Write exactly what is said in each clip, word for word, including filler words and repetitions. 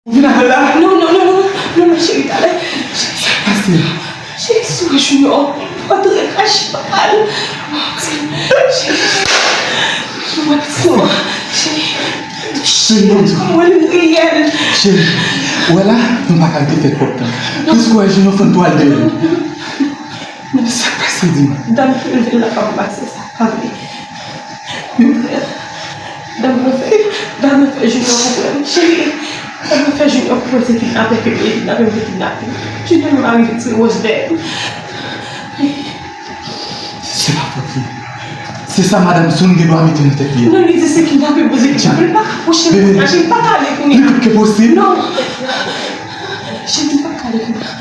Vin avè l la. Non, non, non, non, non, non, cheri, talè. Sa k pase la? Cheri, si w wè Junior, pa t rekrache pa l. Cheri, mwen pitit mwen, cheri. Cheri, mon Dieu. Mwen reyèl. Cheri, ou wè la, nou pa ka rete fè twòp tan. Piske w wè Junior fò n tou al dèyè l. Men sa k pase, di m. Dam ki leve l la pa pase sa, pa vre. Dam nan fè, dam nan fè Junior konprann. Cheri, dam nan fè Junior konprann se kidnapè ke l ye, kidnapè, l te kidnape. Junior menm arive tire wòch dèyè l. Se pa fòt li. Se sa madanm Soun gen dwa mete nan tèt li a. Non, li di se kidnape, Bondye kidnape. Li pa ka pwoche l kounye a, cheri, li pa ka ale kounye a. Li plis ke posib. Non. Cheri, li pa ka ale kounye a.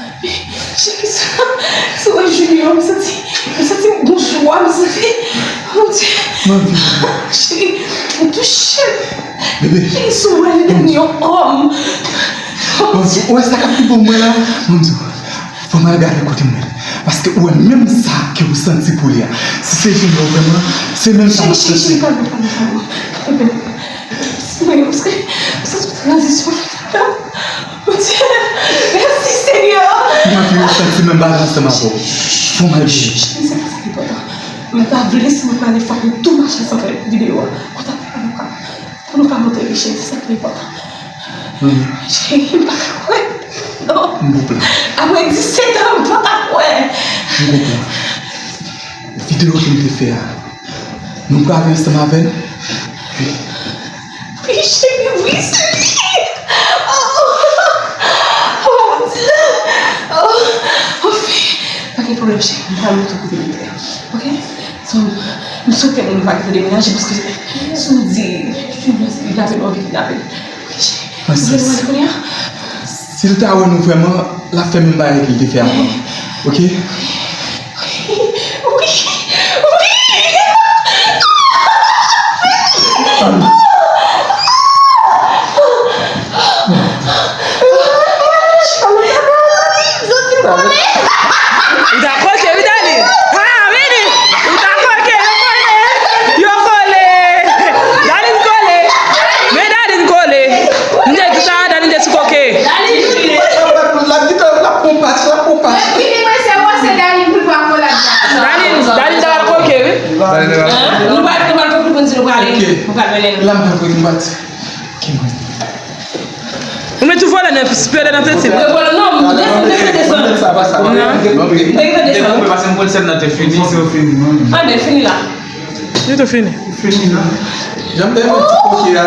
Cheri, sa, sa wè Junior, m santi, m santi m gon jwa, m santi, Bondye. Cheri, m touche. Bebe. Cheri, sou wè li devni yon òm. Bondye, ou wè sa k ap rive mwen la? Bondye, fò m al gade kote mwen. Paske ou wè menm sa ke ou santi pou li a. Si se Junior vrèman, se menm sa m ap santi. Cheri, cheri, kalme, kalme, kalme. Mwen, paske, paske tranzisyon fè la. Bondye, mèsi, Senyè. Mwen vin santi menm bagay ansanm avè w. Fò m al gade. Cheri, se pa sa ki enpòtan. Mwen ta vle si mwen prale fòk nou tou mache ansanm fè videyo a. Kontan pou nou ka, pou nou ka montre li, cheri, se sa ki enpòtan. Cheri, m pa ka kwè. Non. M konprann. Apre disèt an, m pa ka kwè. M konprann. Videyo ke m te fè a, nou prale ansanm avè l? Wi. Wi, cheri, wi, se li. Oh, oh, mon Dieu. Oh, oh, fi. Pa gen pwoblèm, cheri. M pral montre w kote m te. Ok? So, m swete moun pa kite demenaje paske si w di, si w di, l ap anvi kidnape l. Ok, cheri. Ou vle nou ale kounye a? Si l ta wè nou vrèman, l ap fè menm bagay ke l te fè avan. Ok? Wi, wi. Ou ta koke, wi, Dani. Ha, vini. Ou ta koke, yo kole. Yo kole. Dani kole. Men Dani kole. M te di sa, Dani te sou koke. L ap di ke l ap pran patch, l ap pran patch. Dani, Dani ta koke, wi. Nou pa, nou pa konprann si nou prale. Ok. Nou pral mennen nou. La, m pral pran patch. Ou met tou vòlè nan, vòlè nan tete. Mwen vòlè, non, mwen desann, mwen desann. Mwen desann. Mwen desann. Paske mwen konn sèn nan te fini. Anben, fini la. Li te fini. Fini la. Jan m te yon ti koke a.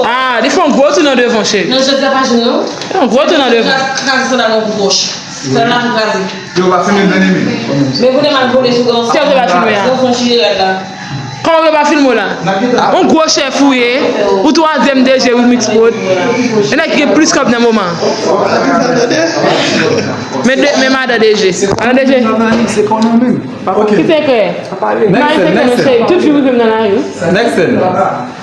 Ah, li fè yon gwo tou nan devan, cheri. Non, jodi a pa jwenn, non. Yon gwo tou nan devan. Kraze sandal mwen pou wòch. Sandal la pou kraze. Yo pa filme byeneme. Men kounye m al vole sou gran. Kè w te pa filme a. Gran fon chirèl la. Kòman yo pa filme w la? Yon gwo chèf ou ye. Ou twazyèm D G Wilmix Prod. E nèg ki gen plis kòb nan moman. Men de, men madan D G. Madan D G. Ki sekrè? Mari sekrè, mesye. Tout fi rive m nan lari.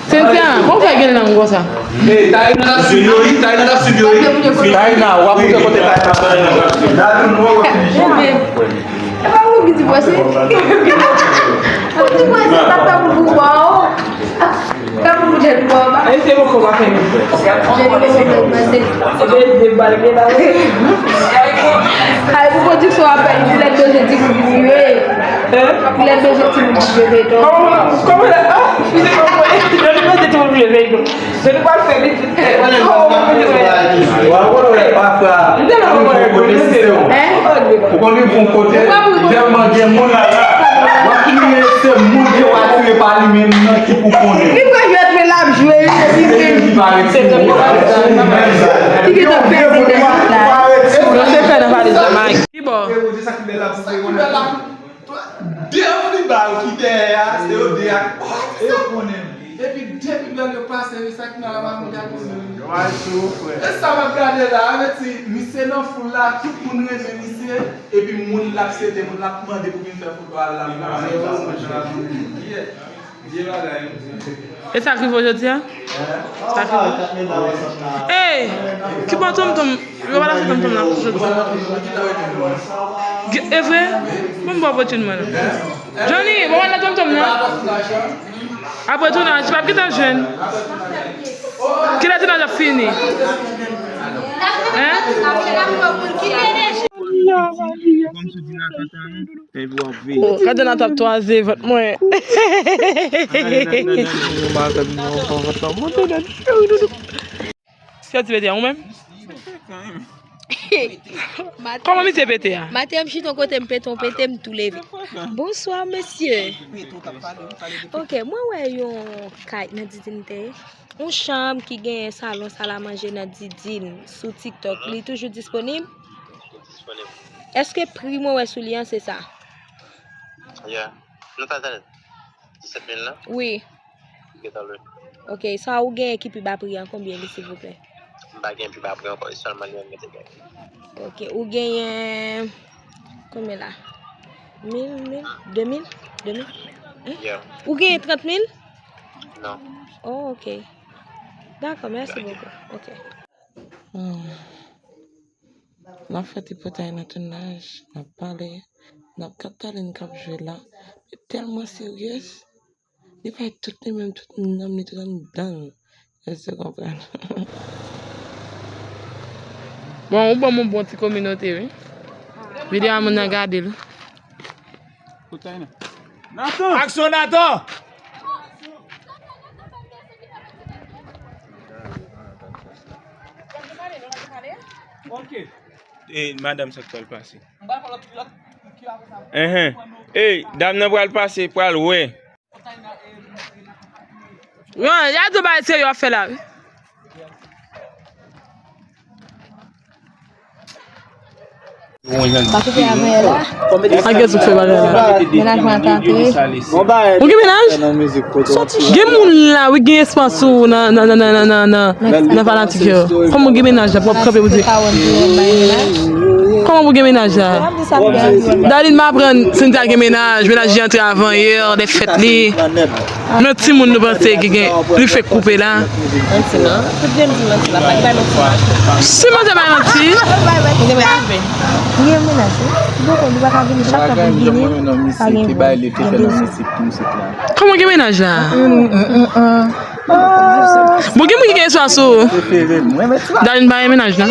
Cynthia, kòman w fè gen lang konsa? Hey, Taina nan studio, wi, Taina nan studio, wi. Taina, w ap montre kote Taina. Gade nou, w ap fini. E pa ou ki di pwese. Ou di pwese, sa fè moun pou bò. Fè moun pou jèn bò ba. Ay, se mwen kòman fè. Jèn bò ba, pase. Ay, pou pwodiksyon apèl, pou lè doze di pou vini, wi. Hein? Pou lè doze di pou vini, wi, non. Kòman, kòman la? Ah, eskize mwen, mwen. Lè doze di pou vini, wi, non. Se nou pral fè li. Ou konnen, pafwa, ou konnen, ou konnen, ou konnen, ou konnen, ou konnen, ou konnen, ou konnen, ou konnen, ou konnen, ou konnen, se moun ki w atire pa li menm nan ki pou konnen. Li pral jwèt, men l ap jwe, wi, epi se li ki parèt sou ou, li parèt sou ou menm. Li gentan pèdi tèt la. Yo se fè nan valiz la, Mike. Ki bò? De anvi bal ki dèyè a, se yo de a. Epi depi bèl yo pase, wi, sa ki nan la mamoun ka konnen. E sa m ap gade la, a vle di, misye nan foul la, tout moun renmen misye. Epi moun l ap sete, moun l ap mande pou vin fè foto a la, l ap mande pou vin fè foto a. Yeah. Vye bagay. E sa k rive w jodi a? Sa k rive w? Ey! Ki bò tonmtonm? Yo pa lage tonmtonm nan jodi a. Ge-, e vre? Bon, m ba w opòtinite mwen la. Johnny, bon, w al nan tonmtonm nan. Apre tounaj, p ap gentan jwenn. Kilè tounaj ap fini? Hein? Kòmsi w di nan kanta nou, epi w ap veye. Oh, gade nan t ap twaze vant mwen. Sè ti pete a ou menm? Kòman misye pete a? Maten m chita yon kote m pete, yon pete m tou leve. Bonswa mesye. Ok, mwen wè yon kay nan Didine te. Yon chanm ki genyen salon salamanje nan Didine sou TikTok, li toujou disponib? Li disponib. Èske pri mwen wè sou li an se sa? Yeah. Nou ta tande disèt mil la? Wi. Gentan lwe. Ok, sa ou genyen ki pi ba pri an, konbyen li, silvouplè? M pa gen pi ba pri ankò, e sèlman li menm mwen te genyen. Ok, ou genyen konbyen la? Mil, mil, de mil? De mil? Hein? Yeah. Ou genyen trant mil? Non. Oh, ok. Dakò, mèsi bokou. Ok. Hmm. N ap fè tripotay nan tounaj, n ap pale, n ap gad Darline k ap jwe la. Li tèlman serye, li bay tout li menm, tout nanm li, tout anndan l. Èske w konprann? Bon, ou ban m yon bon ti kominote, wi. Videyo a moun nan gade l. Aksyon, Nathan! Ok. E madanm sa k pral pase. Enhen. Ey, dam nan pral pase, pral wè. Wan, y a di w bagay serye w ap fè la, wi. Pa koupe a mwen la. Ak gen sou fè bagay la. Mennaj mwen ap antre. Ou gen mennaj? Gen moun la, wi, gen espas ou nan, nan, nan fanatik yo. Kòman ou gen mennaj la? Pou w ap kanpe pou di. Kòman pou gen mennaj la? Darline m aprann Cynthia gen mennaj, mennaj li antre avan yè, lè fèt li. Men timoun nou panse ki gen, li fèk koupe la. Manti non. Tout vle m di manti la, pa bay manti. Si manti bay manti. Li gen mennaj, wi. Li poko, li pa ka vini, chak fwa pou l vini, pa gen vòl. Kòman gen mennaj la? Bon, gen moun ki gen espas sou. Darline pa gen mennaj non. M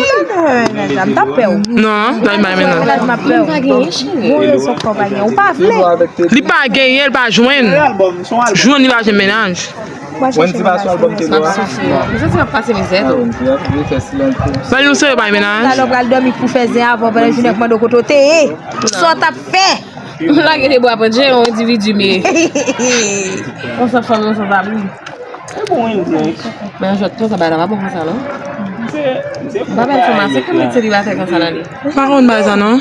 t ap pè w. Non, Darline pa gen mennaj. Mennaj m ap pè w. Bon, rezon k fè w pa gen. Ou pa vle. Li pa genyen, li pa jwenn. Jwenn li pa jwenn mennaj. Wendy pa sou albòm te dwa. M santi m ap pase mizè tou. Pale nou serye, pa gen mennaj. Talè w pral dòmi pou fè zen avan pandan jounen k mande w kote w te ye. Sa w t ap fè? M lage de bwa pandje, yon endividi m ye. Yon sant fanmi, yon sant abri. E bon, Wendy. Men jwèt konsa, bagay la pa bon konsa non. M pa bay enfòmasyon, kòman selibatè konsa la li? M pa konn bagay sa non.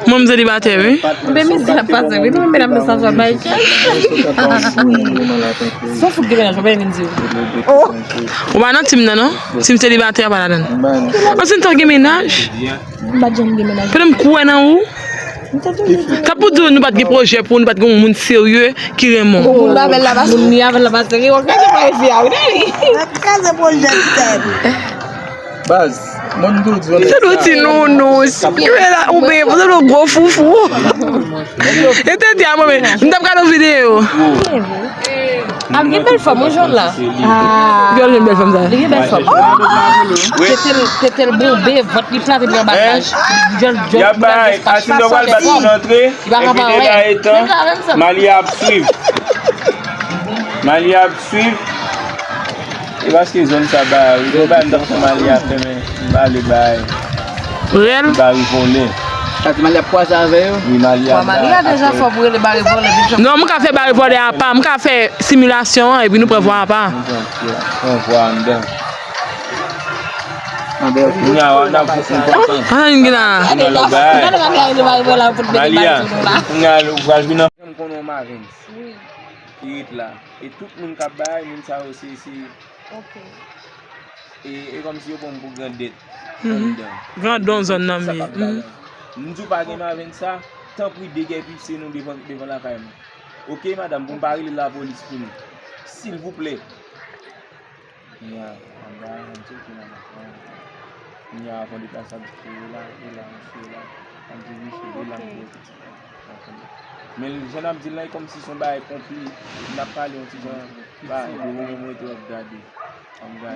Mwen m selibatè wi. Oubyen mizè ap pase wi, nou menm medam nou sa fè bay chans. Son fout gen mennaj, ou pa vin di. Ou pa nan tim nan non? Tim selibatè pa ladan. Ansin tan gen mennaj. M pa t janm gen mennaj. Pandan m kwè nan ou. Sa pou di nou pa t gen pwojè pou nou pa t gen yon moun serye ki renmen w. Moun avè l la pa serye. Moun li avè l la pa serye. Ou gade pa efi a wi. Kraze pwojè tèt. Baz, moun tou di w. Se nou ti nounou, ou benyen, se nou gwo foufou. E te di a mwen, men, m t ap gade yon videyo. Ap gen bèl fòm, wi, jòn la. Gade yon bèl fòm sa. Li gen bèl fòm. Tete l, tete l bonbe, vant li plate, li anba naj. Jòn, jòn, y ap bay, asin dò pral bat moun antre, epi de la etan, Malia ap swiv. Malia ap swiv. E paske zòn sa ba, yo ba m t ap fè Malia fè, men m pa ale bay. Rèl? Bari vòlè. Sa di Malia ap kwaze avè yo? Wi, Malia. Malia deja fò pou rele bari vòlè. Non, m ka fè bari vòlè apa, m ka fè similasyon an, epi nou pran vwa apa. Nou pran, pran vwa anndan. Kounye a, w ap fè yon kontan. An, n gen la. Malia, kounye a, ou pral vin an. M konnen yon Mavens. Wi. Ki ret la. E tout moun k ap bay, moun sa yo, se, se. Ok. E, e kòmsi yo pran m pou grandèt anndan. Grandon zòn nan m ye. M di w pa gen Mavens sa, tanpri degèpise nou devan, devan lakay mwen. Ok, madanm, pou m pa rele lapolis pou nou. Silvouplè. Kounye a, anba, m tcheke nan lakay mwen. Kounye a, avan deplase ap di, e la, e la, misye la. An di, misye, e la, m wè pitit la. Men jan n ap di l la, e kòmsi se yon bagay konpli. N ap pale yon ti jan, ba, epi ou menm ou rete w ap gade.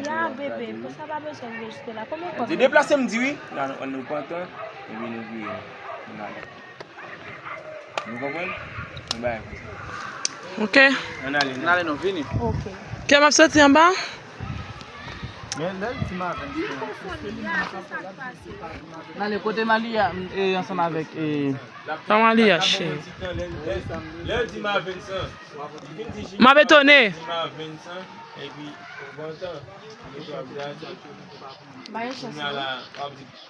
Ya, bebe, pou sa pa bezwen rejistre la. Kòman w konn? Deplase m di wi. Nan, nou pran tan, epi nou vire. Nou ale. Nou konprann? Nou bay. Ok. Ann ale, ann ale, nou vini. Ok. Kè m ap soti anba? Men lè l di m avè l. N ale kote Malia, e, ansanm avèk, e, pa Malia, cheri. Lè l di m avè l san. M ap etone. Ba yo chans non.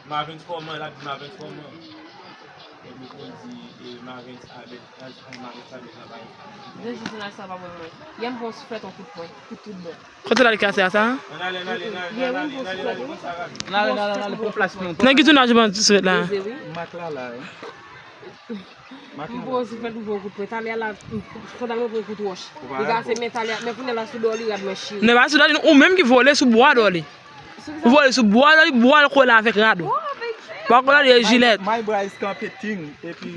Marvens kòman, l ap di Marvens kòman. Epi pou l di, e, Marvens Albert, Marvens Albert la bay. De jou jounal sa pa bon mwen. Yè m pran souflèt yon kout pwen, kout tout bon. Kote l al kase a sa? Ann ale, ann ale, ann ale, ann ale, ann ale, ann ale, ann ale, ann ale, pou plas nou. Nan ki tounaj ou pran souflèt la? Mak la la, wi. M pran souflèt, m pran kout pwen. Talè a la, pandan mwen pran kout wòch. Li kase men talè a, men kounye a la sou do li rad mwen chire. Nè pa sou do li, ou menm ki vole sou bwa do li. Ou vole sou bwa do li, bwa l kole avèk rad ou. Bwa kole li e jilèt. May bra eskanpe ting, epi.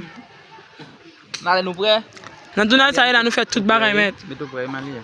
N ale nou prè? Nan tounaj sa ye la, nou fè tout bagay, mèt. Mete w prè, Malia.